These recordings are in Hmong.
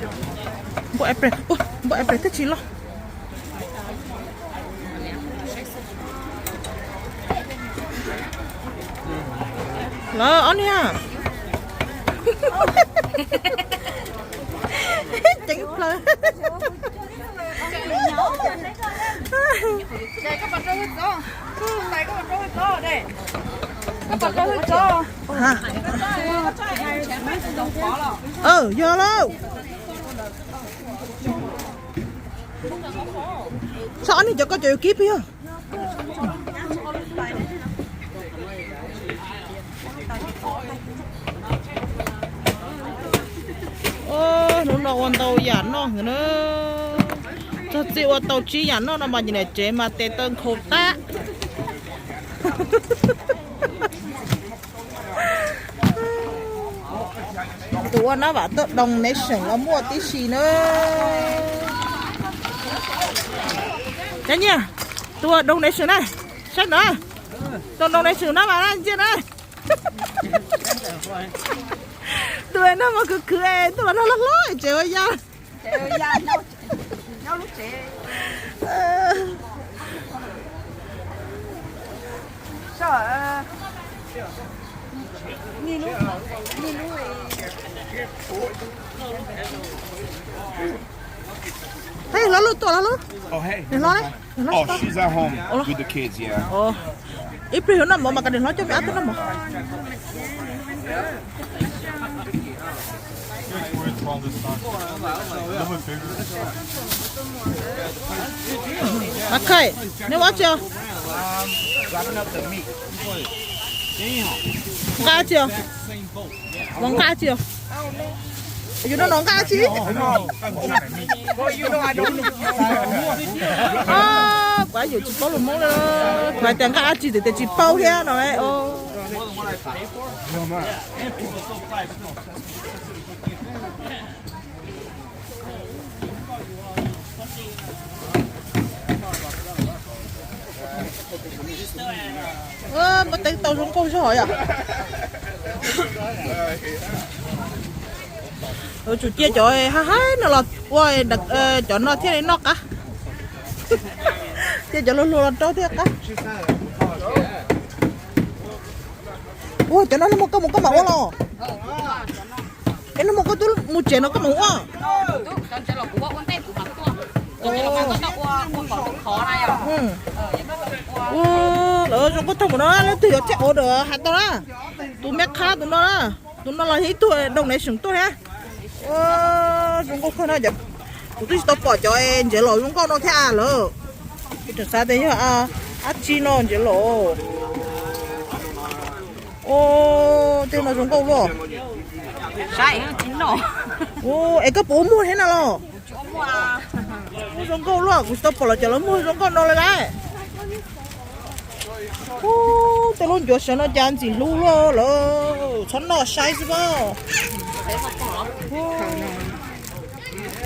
Npua April, npua April twb tsis loj. Lawv ob niag ceev plaws. Yog lauj. Saib ob niag cov koj cov yuav kib pes yog. Hnub no ua ntau yam noj heev na. Txog txij ua tau tsib yam noj no mas nim niam tsev mas tes taw nkhaus tag. Tus ua nab vam tuaj donation los muaj tib si na. Cov nyiaj, tus ua donation na, saib no, tus donation nab vam na ntsia na. Tus noj mov khwv khwv es tuaj los noj hlob hlob tsev ua ya. Hlob lub tuaj hlob lub. Nws hlob ne? Nws hlob tsis tau. Ib pliag yuav noj mov mas kom nws hlob coj me ab tuaj noj mov. Ok, neb ua tsi os? Nqa tsi os? Los nqa tsi os? Yus no no nqa tsi? Kuv yuav tsis paub lus Hmoob li, kuv hais tias nqa tsi twb tias tsis paub thiab no. Muaj teeb tau zoo nkauj zog yom. Tsum cia cov haib haib no los ua, cov no thiaj li noj qab. Cia cov luag luag los rau thiaj qab. Ua cov no nag hmo koj mus koj mam ua los? Es nag hmo koj twb mus tsev no koj mam ua? Ua, lawv zoo nkauj tag npaum no leej twg yuav thiaj order hais tau na. Tus me qhab tus no na, tus no los yog ib tug donation tuaj thiab. Zoo nkauj kawg no. Kuv twb tsis tau pom cov ntsev los zoo nkauj no thiab lawm. Kuv tseem xav tias yog dab tsi no ntsev los. Tej no zoo nkauj luaj. Es koj puas ua muag thiab na los? Muag zoo nkauj luaj, kuv tsis tau pom los cov lawv muag zoo nkauj no li lauj. Tej lub ncuav sawv no cas ntxim hlub luaj lawm, txhob noj saib xwb pob.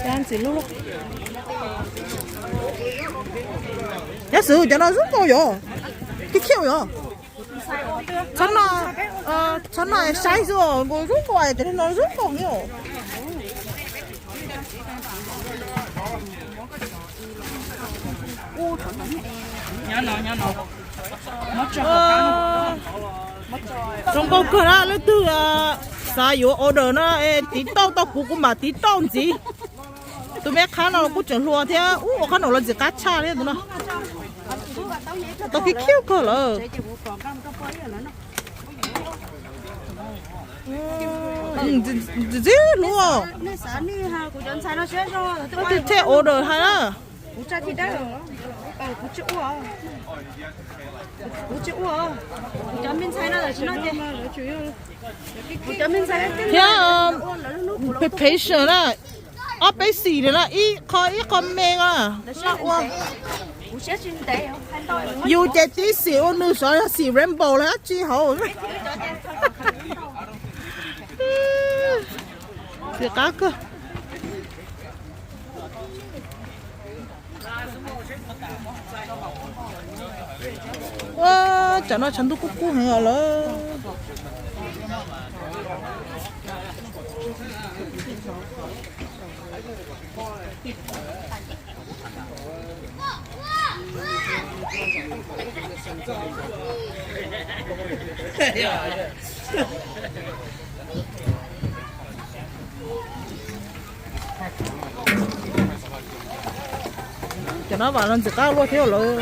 Cas ntxim hlub luaj. Yog xwb cov no zoo nkauj yom, khiav khiav yom. Txhob noj, txhob noj saib xwb, zoo nkauj, cov no zoo nkauj thiab. Zoo nkauj kawg na, leej twg xav yuav order na, tiv tauj tau kuv, kuv mam tiv tauj ntxiv. Tus me qhab no kuj tseem hluas thiab, ua qhab no los ntxim qab tshaj thiab tus no. Tau khiav khiav kawg lawm. Ntxim hlub. Thiaj order hais na. Thiab patient na, ob peb xim na, ib qho ib qho me na. Yus ces tib xim ua nws xyov yog xim rainbow los dab tsi hauv. Txiv qab kawg. Ua, tsam no tshav ntuj kub kub heev os lawm. Cov no vam los ntxim qab luaj thiab lawm.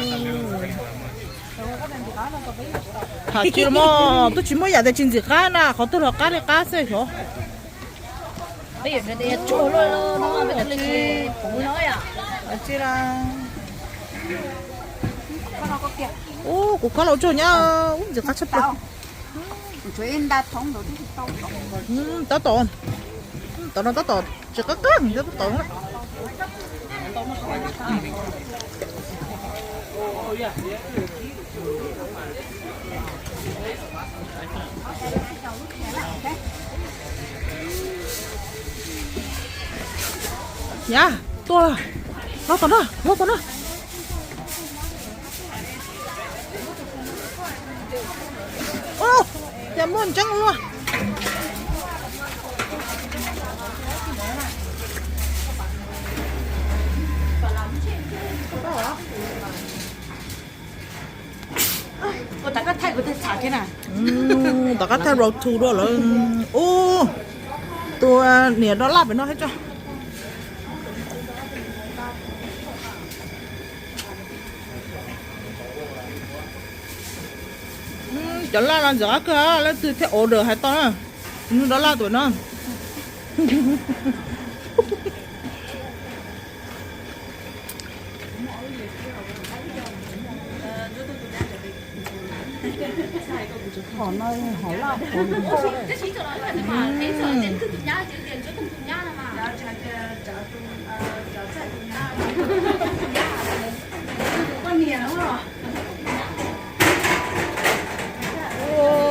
Tham tsis los mas twb tsis muaj yam tias tsis ntxim qab na, qhov twg los qab li qab xwb xyov. Ub, kuv khob los tsuag nyab, ub, ntxim qab tshaj plaws. Tab tom, tab tom no tab tom tsis qab qab, tab tom. Yam, tuaj, los tom no, los tom no. Ub, cas muaj ntseeb luaj. Tom qab thaij round two dua lawm. Ub, tus niam do laj pem no thiab tso. Cov laj no ntxim qab kawg, leej twg thiaj order hais tau na. Tus do laj tus no. Hom no hom laj hom.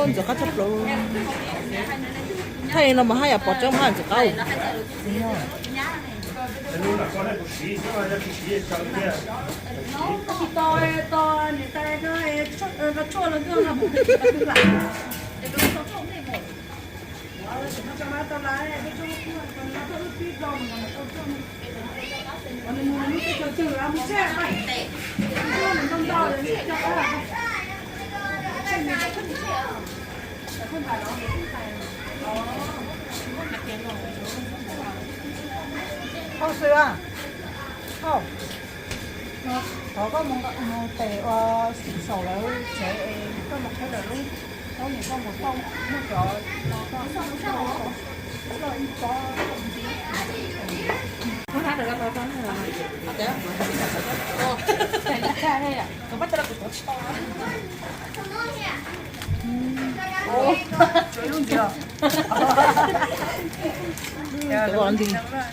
Ntxim qab tshaj plaws. Thaij no mas haj yam pom tseeb mas ntxim qab. Thov koj mus tes ua xim saum lawv tsev es koj mus qhib lawv lub, koj mus, koj mus xauj muaj cov no, koj xauj ib pob.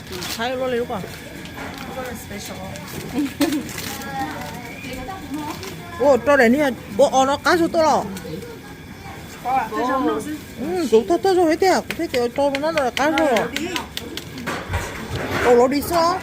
Ntxhais luaj li lub ko. Ua rau daim niag ua os no qab zog tuaj los. Kuv thauj thauj zog thiab tiag, kuv thiaj tias rau no no qab zog. Au los di xwb.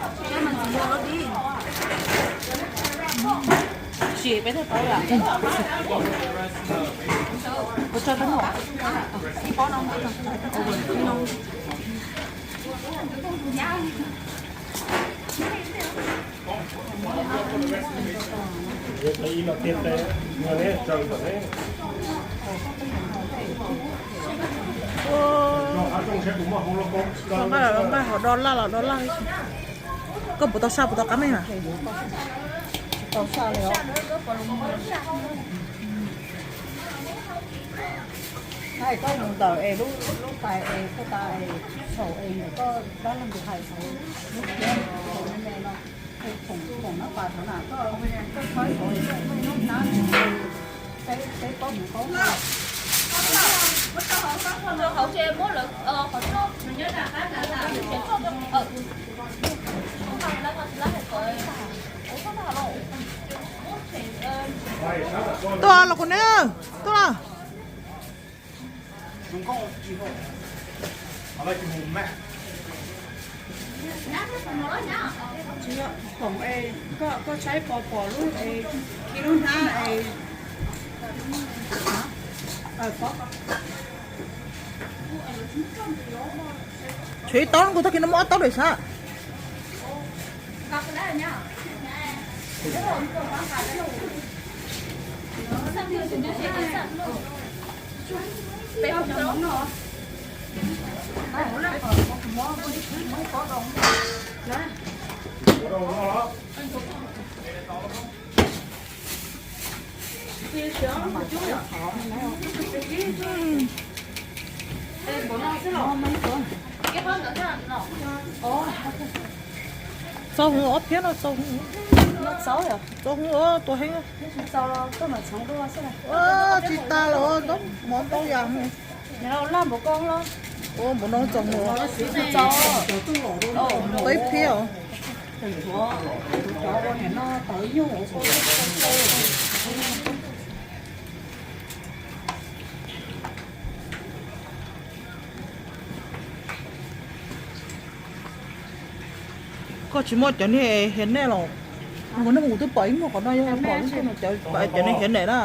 Nqa los nqa hom do laj los do laj. Koj puas tau saj puas tau qab meej na? Koj mus ntawm es lub tais es koj tas es saum es ntawm koj dab laug tus hais saum lub thiab saum me me no. Tuaj los kuv neb, tuaj los. Koj saib pom pom lub es khi lub hnab es. Tshuav ib taub, kuv tag kis no muaj ob taub daim sab. Txaus hwv ob phiab no, txaus hwv, txaus hwv, tua heev. Tsis tas los mov ntau yam. Ua npaum no txaus hwv, tau ib phiab os. Koj tsis muaj cov niag hiav nem los? Ua nej mus twb pom ib muag qhov no, yog pom cov niag hiav nem na.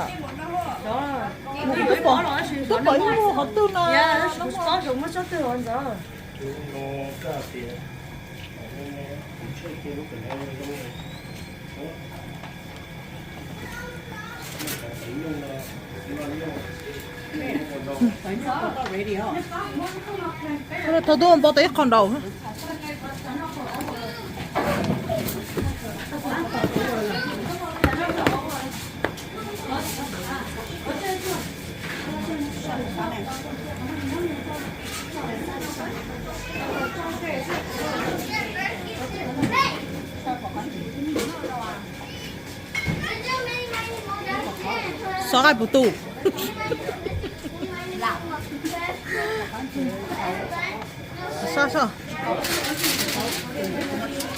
Twb pom ib muag qhov twg no. Thaum twg npau taws ib qho nraud. Xov qaij puv tus.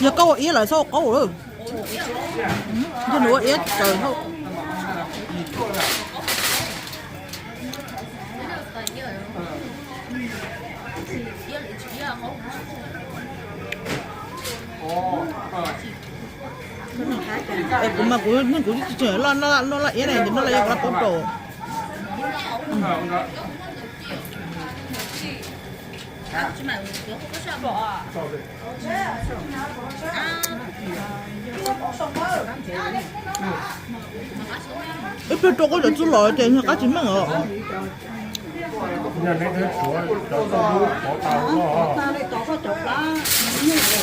Yog koj ua iab lawm txhob ua qaub lawm. Yog nws ua iab tsaws hauj. Es kuv mas kuv, kuv tsis tseem noj laj iab ne, noj laj iab kuv laj paub rau. Ib pliag rau koj cov txuj lom ces nws qab tsis meej os.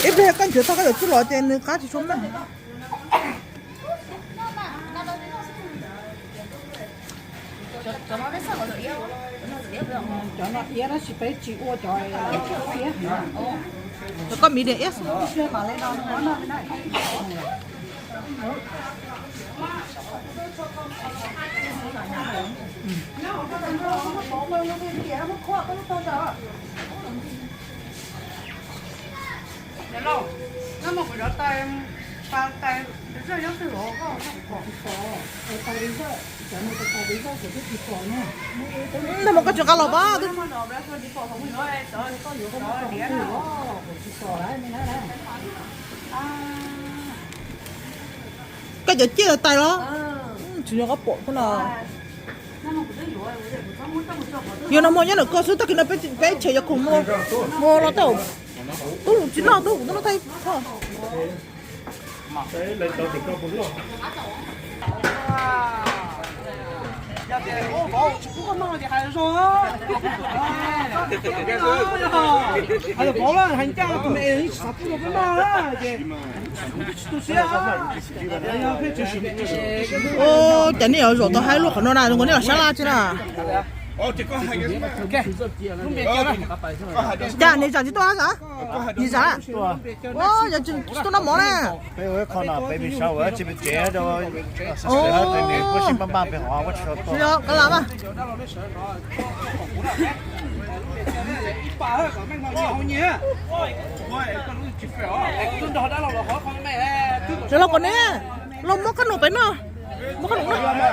Ib pliag koj ncuav tag koj cov txuj lom ces nws qab tsis tshua meej. Cov no iab tab sis peb tsis ua cov iab. Cov koj medium iab xwb. Ntag mas koj tsis nqa los pab. Koj cov ciaj tais los? Tsis yog koj pom no. Yog no muaj nyob ntawm koj xwb, tag kis no peb tsheb yuav khoom mus los tau. Tub tsis noj, tub kuv tub noj tag. Ua cas nej yuav zaum tau haib luaj qhov no na, zoo nkaus nej los sab laj tsi na. Cas niam zam tsis tuaj, niam zam, ua yog tsis tuaj noj mov na. Tsis yog, koj lam mas. Sawv los kom ne, los muab koj num pem no, muab koj num no.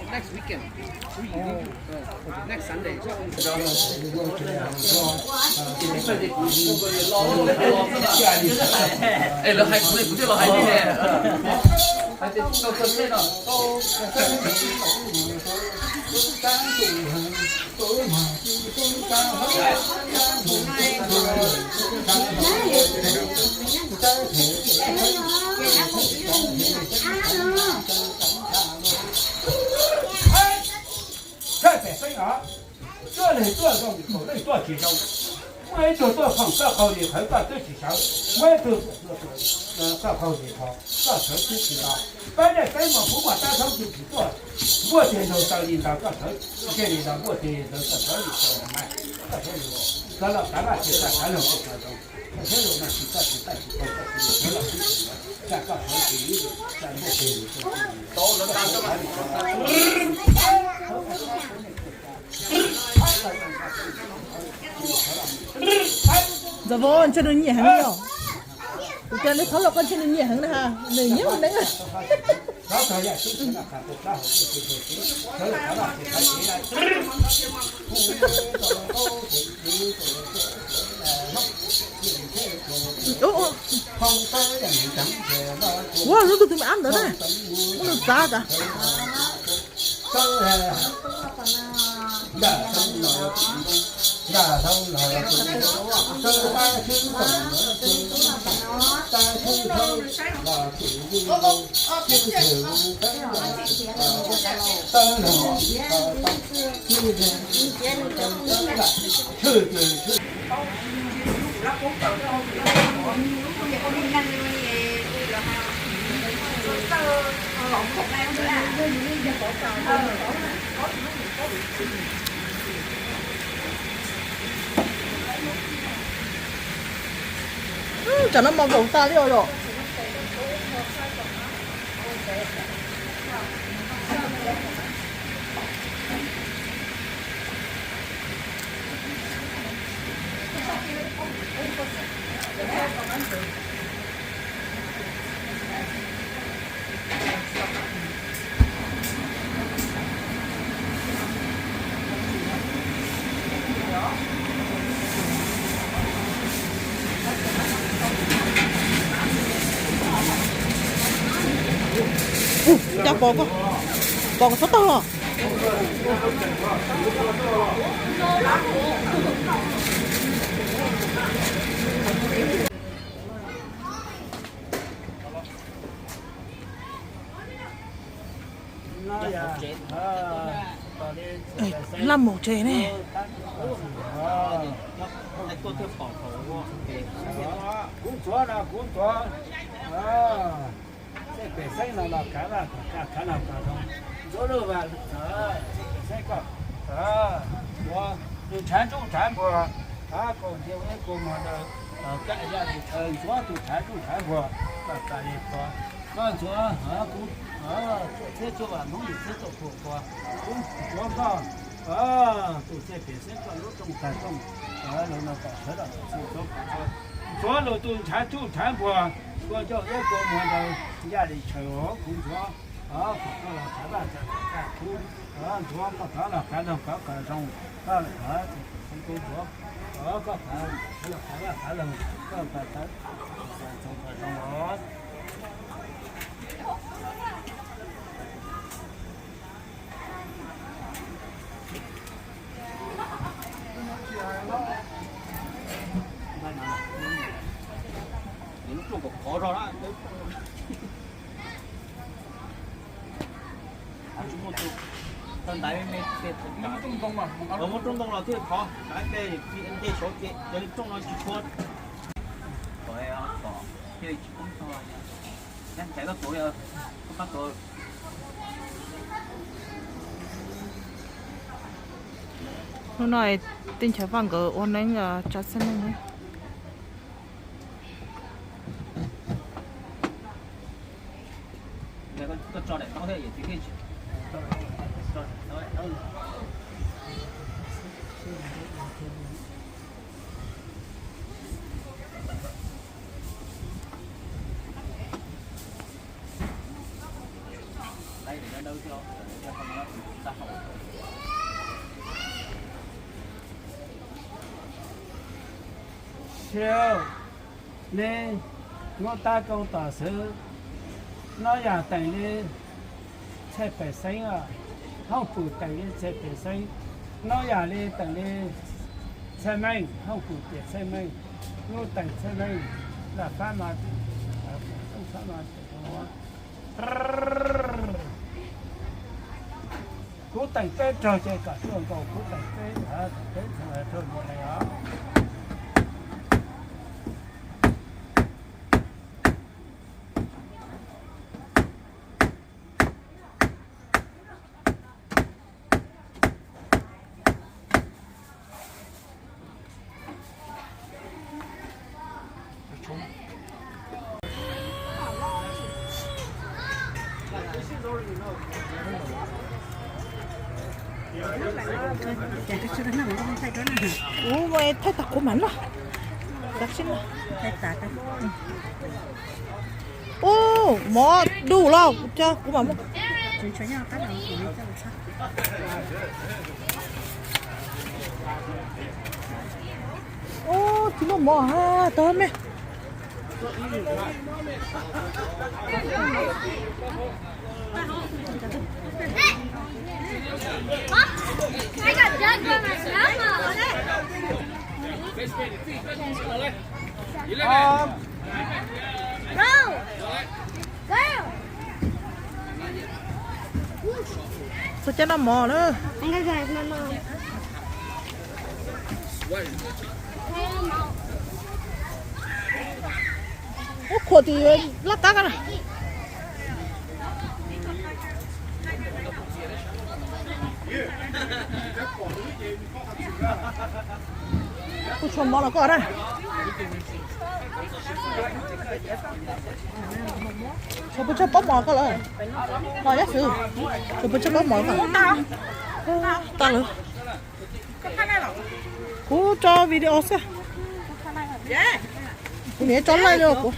Next weekend. Next Sunday. Lawv hais kuv ne, kuv thiaj los hais nej ne. Hais tias kuv tau txog teb no. Thawj pem xeeb os, cuaj leeg tuaj zoo, kaum leej tuaj tsis zoo. Muaj ib tug tuaj khoom koj qaug zes qhawv koj twb tsis sawv, muaj ib tug koj qaug zes qhov koj sawv twb tsis tau. Peb daim teeb mas kuv muaj tab thoob twg tsis tuaj, npuaj teg ntaug taw li ntawd koj sawv, ntshe li ntawd npuaj teg ntaug taw sawv li tau mas, koj sawv li, koj los kav vaj tseg koj sawv los koj sawv zoo, koj sawv zoo mas tsis koj tsis tau tsis tau koj tsis sawv los tsis tau, koj sawv tsis tau npuaj teg li tau. Ntxawm Vauv, ntshe nws nyiam heev yom. Kuv cov nws thov los koj ntshe nws nyiam heev na ha, nws nyiam ua neeb. Ua, lub tus tus me ab ntawd na, muab nws txav tas. Tsam no mas vaum tas li os yom. Cas pom ko, pom ko txhob tag los. Laj mus tsev ne. Kuv ntxuav no kuv ntxuav, tej pem xeeb no los kav vaj kav los kav zoo, ntxuav lub vaj, pem xeeb koj, ntxuav nws nrhav ntsub nrhav npuag, kaus nti ua ib kaus muag ntawd, kaj yaj li chaw ntxuav tus nrhav ntsub nrhav npuag, koj kav li ntxuav, koj ntxuav kuv, tuam txhiab cuaj vam Hmoob yim txhiab txoj phuam puas, kuv ntxuav koj, tus tej pem xeeb koj lub rooj tag rooj, lub no kom sawv daws ntxuav, ntxuav lub tus nrhav ntsub nrhav npuag, kua ncauj ib kaus muag ntawd yaj li chaw kuv ntxuav, kom koj los kav vaj kav tsev, ntxuav koj kav los kav loog kav kom zoo, koj ntxuav, koj kav los kav vaj kav loog, koj kav zoo zoo os. Lub rooj kom khov zog na. Tsis muaj tus, tau ntaiv me me, muab rooj ntoo los thiaj khov, ntaiv me nce saud ces yog li rooj no tsis tshua. Kom thiaj li tsis poob tag, nab nchaiv koj tuav, koj pab tuav. Hnub no tij nchav vaj nkawd ua neeb tsa xeeb neej. Sawv daws, neb nyob tab kaum tom xwb, noj yam teem li txhais pem xeeb, hooj pum teem li txhais pem xeeb, noj yam li teem li txhais meej, hooj pum tias txhais meej, nyuj teem txhais meej, lam fab mas, fab mas. Kub teem peb raug ces kom tuaj nkaus kub teem peb, peb raug nkaus li os. Ua thaij tas kuv mam noj. Ub, mov dub los, kuv mam muab. Ub, tsis muaj mov tau me. Txog caij noj mov na. Ub, khuam tim laj kab ko na. Kuv tshuav mov los koj na. Tshuav pes tsawg pob mov koj lawm? Los yab xwb. Tshuav pes tsawg pob mov koj? Tas lawm. Kuv tso video xwb. Kuv niam tso laij li kuv.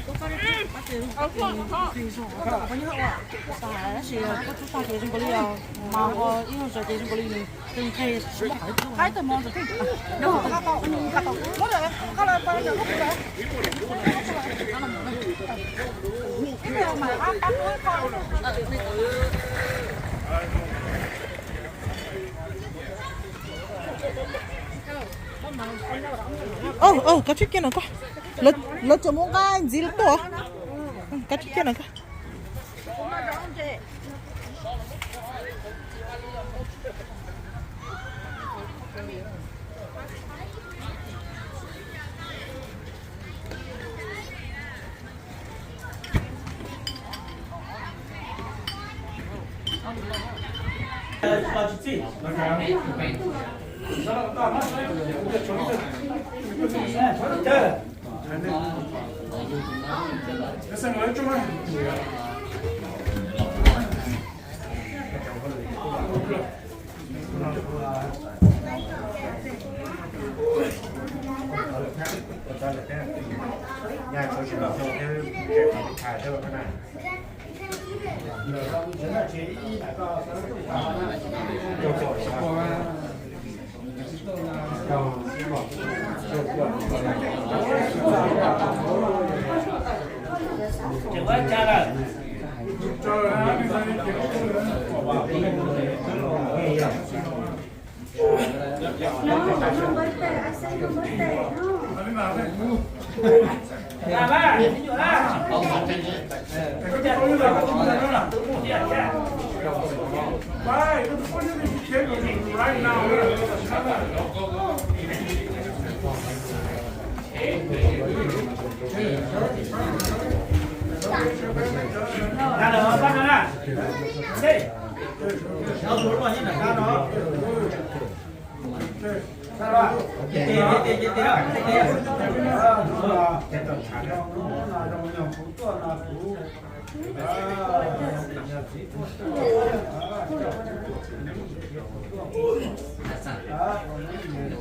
Au, au, kav tsij kiag no koj. Lawv tseem muaj nqaij ntxiv lawv tuaj. Kav tsij kiag no koj.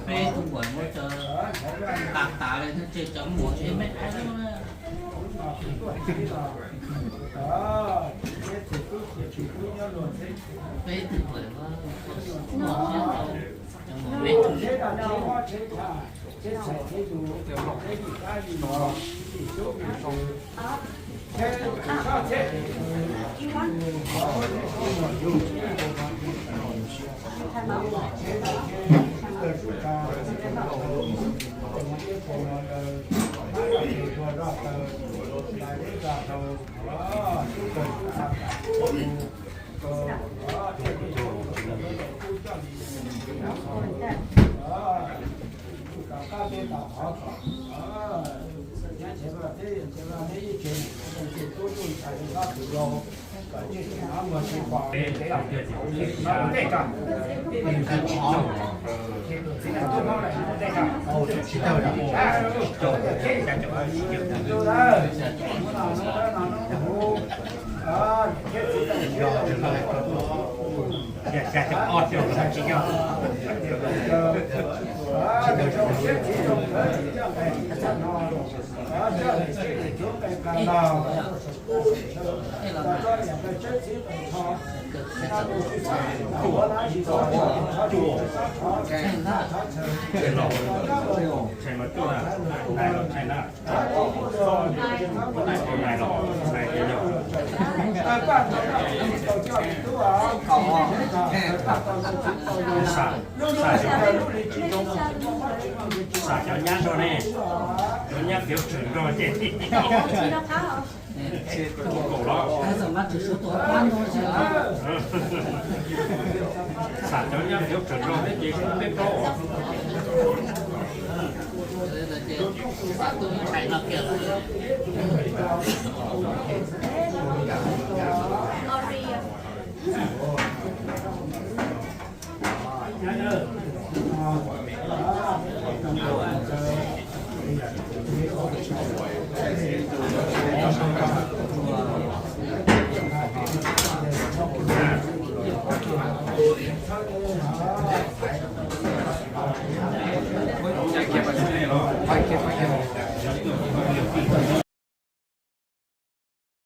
Peb tug uas muab cov tas tas li, cov mos tsev me ais. Xam cov nyab nrog ne, cov nyab tiav tsawm nrog ces. Xam cov nyab tiav tsawm nrog ces peb plaub.